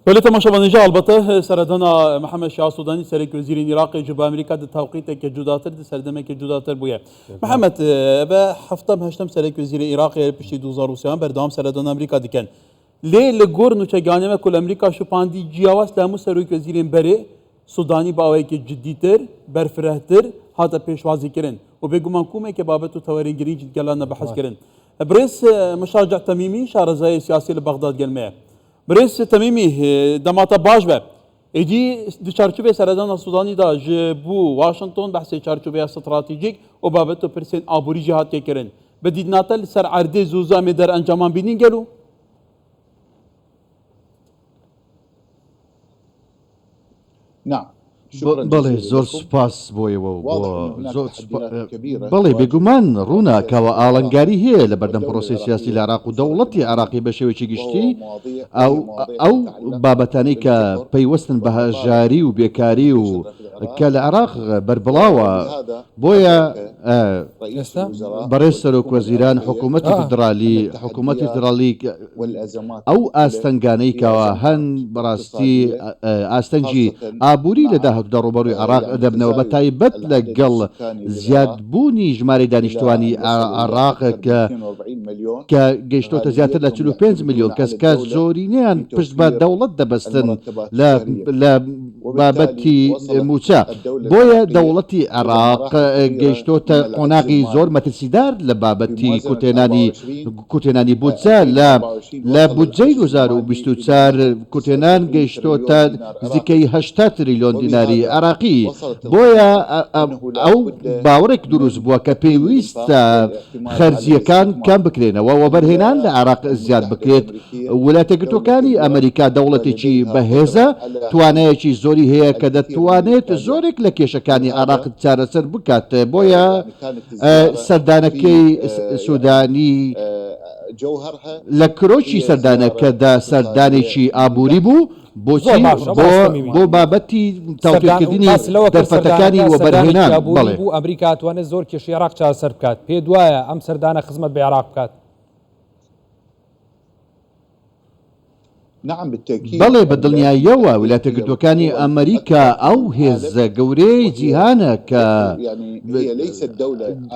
Belê temaşevan hêja elbete seredana Mihemed Şia Sudanî Serekwezîrên Iraqê ji bo Amerîka di tewqîteke cudatir di serdemeke cudatir bûye. Mihemed ev e heftem heştem Serekwezîrê Iraqê piştî 2003 berdewam seredana Amerîka dikin. Lê li gor nûçegihanê me ku li Amerîka şopandî ciyawaz li hemû serokwezîrên berê Sudanî bi awayekî cidîtir, berfirehtir hate pêşwazîkirin û bêguman komeke babet û tewerên girîng jî di gelan de behs kirin. Birêz Mişaca Temîmî şarezayê siyasî li Bexdad gel me ye. Birêz Temîmî, dema te baş be. Êdî di çarçoveyê seredana Sudanî de ji bo Washington behsê çarçoveya stratejîk û babet û pirsên aborî jî hatiye kirin. Bi dîtina te li ser erdê zû zû em ê derencaman bînin gelo? بەڵێ زۆر سوپاس بۆ ئێوە و بۆ زۆر بەڵێ بێگومان ڕوونە کەوا ئاڵنگاری هەیە لە بەردەم پرۆسەی سیاسی لە عێراق و دەوڵەتی عێراقی بە شێوەیەکی گشتی ئەو ئەو بابەتانەی کە پەیوەستن بە هەژاری و بێکاری و کە لە عێراق بەربڵاوە بۆیە بەڕێز سەرۆک وەزیران حکوومەتی فیدرالی حکوومەتی فیدرالی ئەو ئاستەنگانەی کەوا هەن بەڕاستی ئاستەنگی ئابووری لە داهاتوودا ڕووبەڕووی عێراق دەبنەوە بە تایبەت لەگەڵ زیادبوونی ژمارەی دانیشتووانی عێراق کە کە گەیشتۆتە زیاتر لە 45 ملیۆن کەس کە زۆرینەیان پشت بە دەوڵەت دەبەستن لە لە بابەتی مووچە، بۆیە دەوڵەتی عێراق گەیشتۆتە قۆناغی زۆر مەترسیدار لە بابەتی کورتهێنانی کورتهێنانی بودجە لە لە بودجەی 2024 کورتهێنان گەیشتۆتە نزیکەی 80 تریلیۆن دیناری عێراقی، بۆیە ئەو باوەڕێک دروست بووە کە پێویستە خەرجییەکان کەم بکرێنەوە، وەبەرهێنان لە عێراق زیاد بکرێت. ویلایەتەکگرتووەکانی ئەمریکا دەوڵەتێکی بەهێزە، توانایەکی زۆری هەیە کە دەتوانێت زۆرێک لە کێشەکانی عێراق چارەسەر بکات، بۆیە سەردانەکەی سودانی لە کرۆکی سەردانەکەدا سەردانێکی ئابووری بوو، زۆر بۆچی؟ باشە بۆ مامۆستا میمی. بۆ بابەتی سەردان تاوتوێکردنی باس لەوە کرد دەرفەتەکانی سەردانەکە سەردانێکی وەبەرهێنان، ئابووری بەڵێ. بوو، ئەمریکا توانێت زۆر کێشەی عێراق چارەسەر بکات، پێت وایە ئەم سەردانە خزمەت بە عێراق بکات؟ بەڵێ بە دڵنیاییەوە ویلایەتە یەکگرتووەکانی ئەمریکا ئەو هێزە گەورەیەی جیهانە کە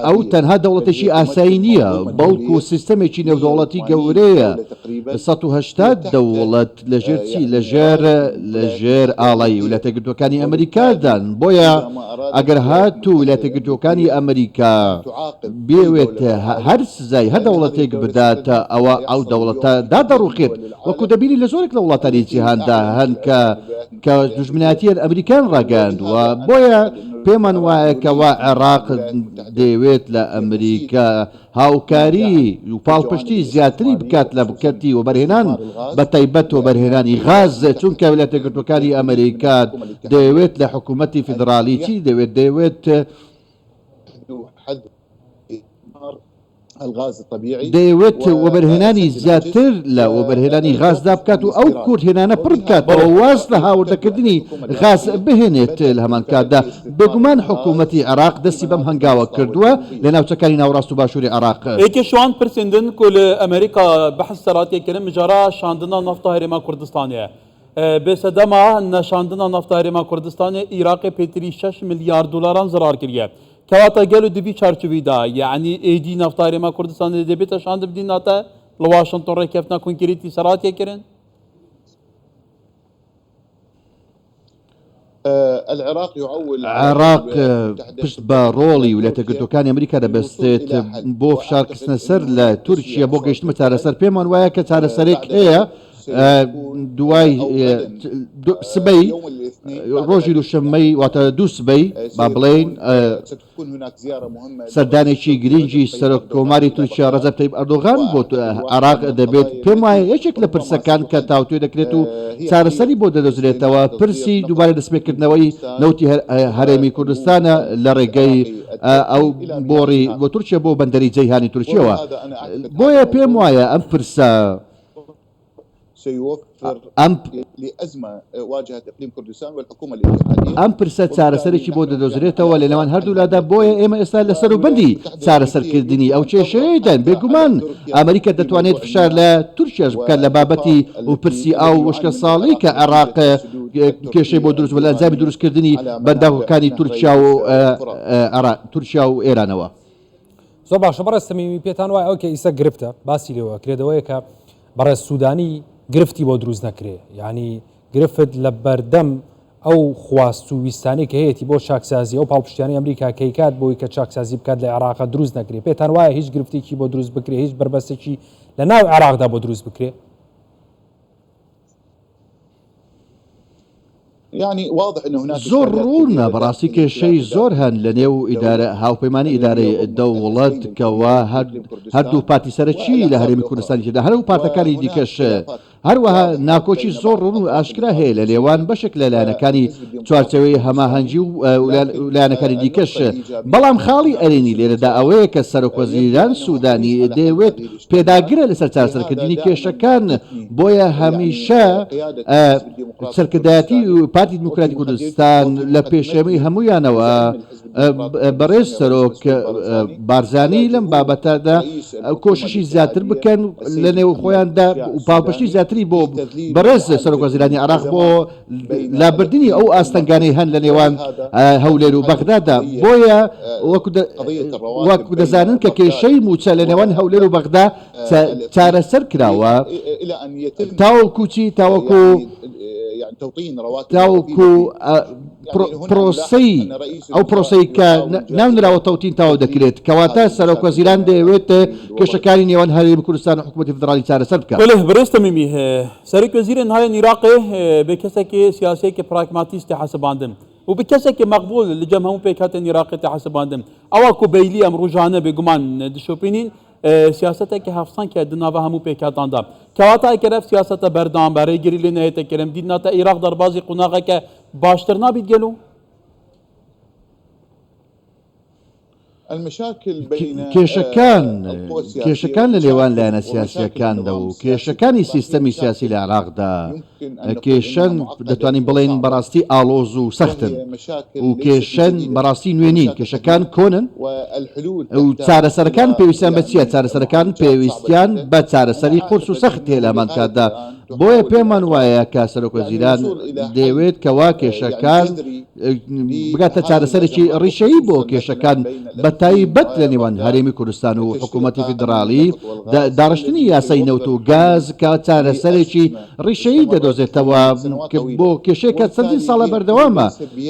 ئەو تەنها دەوڵەتێکی ئاسایی نییە بەڵکو سیستەمێکی نێودەوڵەتی گەورەیە 180 دەوڵەت لەژێر چی لەژێر لەژێر ئاڵای ویلایەتە یەکگرتووەکانی ئەمریکادان بۆیە ئەگەر هاتوو ویلایەتە یەکگرتووەکانی ئەمریکا بیەوێت هەر سزای هەر دەوڵەتێک بدات ئەوا ئەو دەوڵەتە دادەڕوخێت وەکو دەبینین لە زۆرێک لە وڵاتانی جیهاندا هەن کە کە دوژمنایەتیان ئەمریکایان ڕاگەیاندووە بۆیە پێمان وایە کەوا عێراق دەیەوێت لە ئەمریکا هاوکاری و پاڵپشتی زیاتری بکات لە کەرتی وەبەرهێنان بە تایبەت وەبەرهێنانی غاز چونکە ویلایەتە یەکگرتووەکانی ئەمریکا دەیەوێت لە حکوومەتی فیدراڵی چی دەوێت دەیەوێت دەیەوێت وەبەرهێنانی زیاتر لە وەبەرهێنانی غازدا بکات و ئەو کورتهێنانە پڕ بکاتەوە واز لە هاوردەکردنی غاز بهێنێت لە هەمان کاتدا بێگومان حکوومەتی عێراق دەستی بەم هەنگاوە کردووە لە ناوچەکانی ناوەڕاست و باشووری عێراق. یەکێ شوان پرسیندن ku li Amerîka behs ser hatiye kirin mijara şandina nafta Herêma Kurdistanê ye. Bi sedema neşandina nafta Herêma Kurdistanê Îraqê pêtirî şeş milyar dolaran zirar kiriye. Kewata gelo di vî çarçovî de yanî êdî nafta Herêma Kurdistanê dê bête şandin bi dîna te li Washington rêkeftina konkretî ser hatiye kirin? عێراق پشت بە ڕۆڵی ویلایەتە یەکگرتووەکانی ئەمریکا دەبەستێت بۆ فشار خستنە سەر لە تورکیا بۆ گەیشتن بە چارەسەر، پێمان وایە کە چارەسەرێک هەیە دوای سبەی ڕۆژی دووشەممەی واتە دوو سبەی با بڵێین سەردانێکی گرنگی سەرۆک کۆماری تورکیا ڕەجەب تەیب ئەردۆغان بۆ عێراق دەبێت، پێم وایە یەکێک لە پرسەکان کە تاوتوێ دەکرێت و چارەسەری بۆ دەدۆزرێتەوە پرسی دووبارە دەستپێکردنەوەی نەوتی هەرێمی کوردستانە لە ڕێگەی ئەو بۆڕی بۆ تورکیا بۆ بەندەری جەیهانی تورکیەوە بۆیە پێم وایە ئەم پرسە. ئەم ئەم پرسە چارەسەرێکی بۆ دەدۆزرێتەوە لە نێوان هەردوولادا، بۆیە ئێمە ئێستا لە سەروبەندی چارەسەرکردنی ئەو کێشەیەداین. بێگومان ئەمریکا دەتوانێت فشار لە تورکیاش بکات لە بابەتی و پرسی ئاو و وشکەساڵی کە عێراق کێشەی بۆ دروست بوو لە ئەنجامی دروستکردنی بەنداوەکانی تورکیا و تورکیا و ئێرانەوە. زۆر باشە بەڕێز تەمیمی پێتان وایە ئەو کە ئیسە گرفتە باسی لێوە کرێت ئەوەیە کە بەڕێز سوودانی گرفتی بۆ دروست نەکرێ یعنی گرفت لە بەردەم ئەو خواست و ویستانەی کە هەیەی بۆ چاکسازی ئەو پاڵپشتیانی ئەمریکا کەیکات بۆی کە چاکسازی بکات لە عێراق دروست نەکرێ پێتان وایە هیچ گرفتێکی بۆ دروست بکرێ هیچ بەربەستێکی لە ناو عێراقدا بۆ دروست بکرێ؟ زۆر ڕوونە بەڕاستی کێشەی زۆر هەن لە نێو ئیدارە هاوپەیمانی ئیدارەی دەوڵەت کەوا هەردوو پارتی سەرەکی لە هەرێمی کوردستانی تێدا هەر و پارتەکانی دیکەش هەروەها ناکۆکی زۆر ڕوون و ئاشکرا هەیە لە نێوان بەشێک لە لایەنەکانی چوارچێوەی هەماهەنگی و لایەنەکانی دیکەش، بەڵام خاڵی ئەرێنی لێرەدا ئەوەیە کە سەرۆکوەزیران سوودانی دەیەوێت پێداگرە لەسەر چارەسەرکردنی کێشەکان، بۆیە هەمیشە سەرکردایەتی پارتی دیموکراتی کوردستان لە پێشێمەی هەموویانەوە بەڕێز سەرۆک بارزانی لەم بابەتەدا کۆششی زیاتر بکەن لە نێو خۆیاندا و پاڵپشتی زیاتری بۆ بەڕێز سەرۆک وەزیرانی عێراق بۆ لابردنی ئەو ئاستەنگانەی هەن لە نێوان هەولێر و بەغدادا بۆیە وەکو دەزانن کە کێشەی مووچە لە نێوان هەولێر و بەغدا چارەسەر کراوە تاوەکو چی تاوەکو تاوەکو پرۆسەی ئەو پرۆسەی کە ناونراوە تەوتین تەواو دەکرێت، کەواتە سەرۆکوەزیران دەیەوێت کێشەکانی نێوان هەرێمی کوردستان و حکومەتی فیدراڵی چارەسەر بکات. بەلێ بەرێز تەمیمی، سەرۆکوەزیرێن هایên Îraqê bi kesekê siyasiyekê pragmatîst tê hesibandin û bi kesekê meqbûl li cem hemû pêkhatên Îraqê tê hesibandin. Ewa ku beylî em rojane bêguman dişopînîn, Siyaseteke hevseng heye di nava hemû pêkhatan de. Kewata eger ev siyasete berdewam be, rêgirî lê neyête kirin, dîtina te Îraq derbazî qonaxeke baştir nabît gelo? کێشەکان کێشەکان لە نێوان لایەنە سیاسییەکاندا و کێشەکانی سیستەمی سیاسی لە عێراقدا کێشەن دەتوانین بڵێین بەڕاستی ئاڵۆز و سەختن و کێشەن بەڕاستی نوێ نین، کێشەکان کۆنن و چارەسەرەکان پێویستیان بە چییە؟ چارەسەرەکان پێویستیان بە چارەسەری قورس و سەخت هەیە لە هەمان کاتدا، بۆیە پێمان وایە کە سەرۆکوەزیران دەیەوێت کەوا کێشەکان بگاتە چارەسەرێکی ڕیشەیی بۆ کێشەکان بەتایبەت لە نێوان هەرێمی کوردستان و حکوومەتی فیدراڵی، داڕشتنی یاسای نەوت و گاز کە چارەسەرێکی ڕیشەیی دەدۆزێتەوە بۆ کێشەیەک کە چەندین ساڵە بەردەوامە،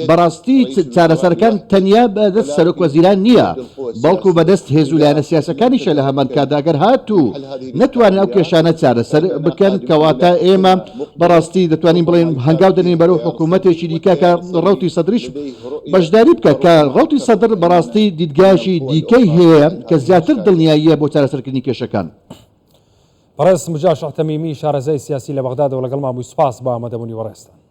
بەڕاستی چارەسەرەکان تەنیا بەدەست سەرۆک وەزیران نییە، بەڵکو بەدەست هێز و لایەنە سیاسیەکانیشە لە هەمان کاتدا گەر هاتوو نەتوانن ئەو کێشانە چارەسەر بکەن کەواتە ئێمە بەڕاستی دەتوانین بڵێین هەنگاو دەنێین بەرەو حکوومەتێکی دیکە کە ڕەوتی سەدریش بەشداری بکات کە ڕەوتی سەدر بەڕاستی دیدگایەکی دیکەی هەیە کە زیاتر دڵنیاییە بۆ چارەسەرکردنی کێشەکان. بەڕێز مجاشع تەمیمی شارەزای سیاسی لە بەغدادەوە لەگەڵمان بووی سوپاس بۆ ئامادەبوونی بەڕێزتان.